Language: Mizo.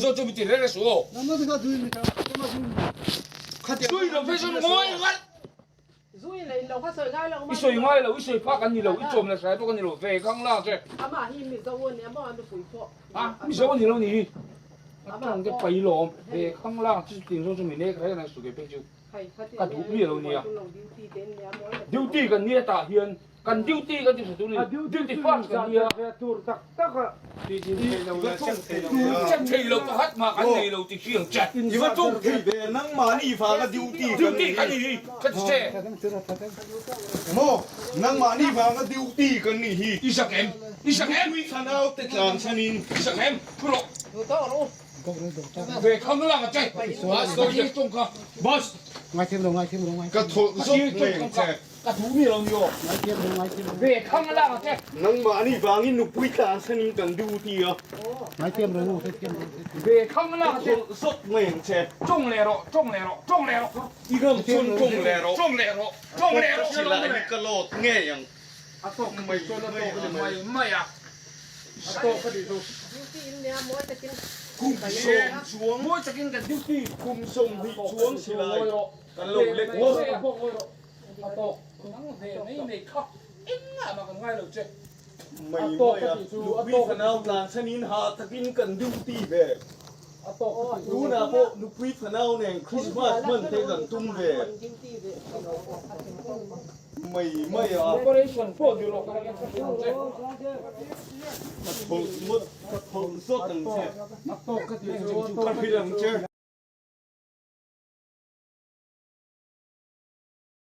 Zo chu mi ti reng reng suh aw. Zui lo phei chuan ngawi ngat. I sawi ngai lo, i sawi phak an ni lo, i chawm la hrai bawk a ni lo ve khang la che. A Mizo a ni lo ni hi. A tawng te pai lawm ve khang la chu ting zawng chu mi nek reng reng suh ke phei chu. Ka duh mi lo nia. Duty kan nia tah hian Kan duty kan ti hre tur ni. Duty first kan nia. Tur tak tak a Chem thei lo pakhat mah kan nei lo ti khi ang che. I va tuk thei ve nangmahni vanga duty Duty kan ni hi ka ti che. Maw nangmahni vanga duty kan ni hi. I zak em? I zak em? Nupui thlanau te tlan chhanin. I zak em? Thu rawh. Ve khang lang a che. Boss. Ka thawlh zawk mai ang che. Ka duh mi lo ni aw. Ve khang a lak a che. Nangmah nih vangin nupui tlan sanin kan duty a. Ve khang a lak a che. Ka thawlh zawk mai ang che. Tawng leh rawh, tawng leh rawh, tawng leh rawh. I ngam chuan tawng leh rawh. Tawng leh rawh, tawng leh rawh. Ka silai hi ka load ngei ang. A tawk mai chuan a tawk mai mai a. A tawk ka tih chu. Kum sawm chuang. Mawi takin kan duty. Kum 20 chuang silai kan lo lek ngawt. A tawk nang ve mai mai kha engah mah kan ngai lo che. Mai mai a, nupui fanau tlan chhanin hah takin kan duty ve. Tunah pawh nupui fanau nen Christmas hman te kan tum ve. Mai mai a. Operation pawh ni rawh ka hre che. Ka thawlh ngawt, ka thawlh zawt ang che. A tawk ka tih chu Ka hrilh ang che.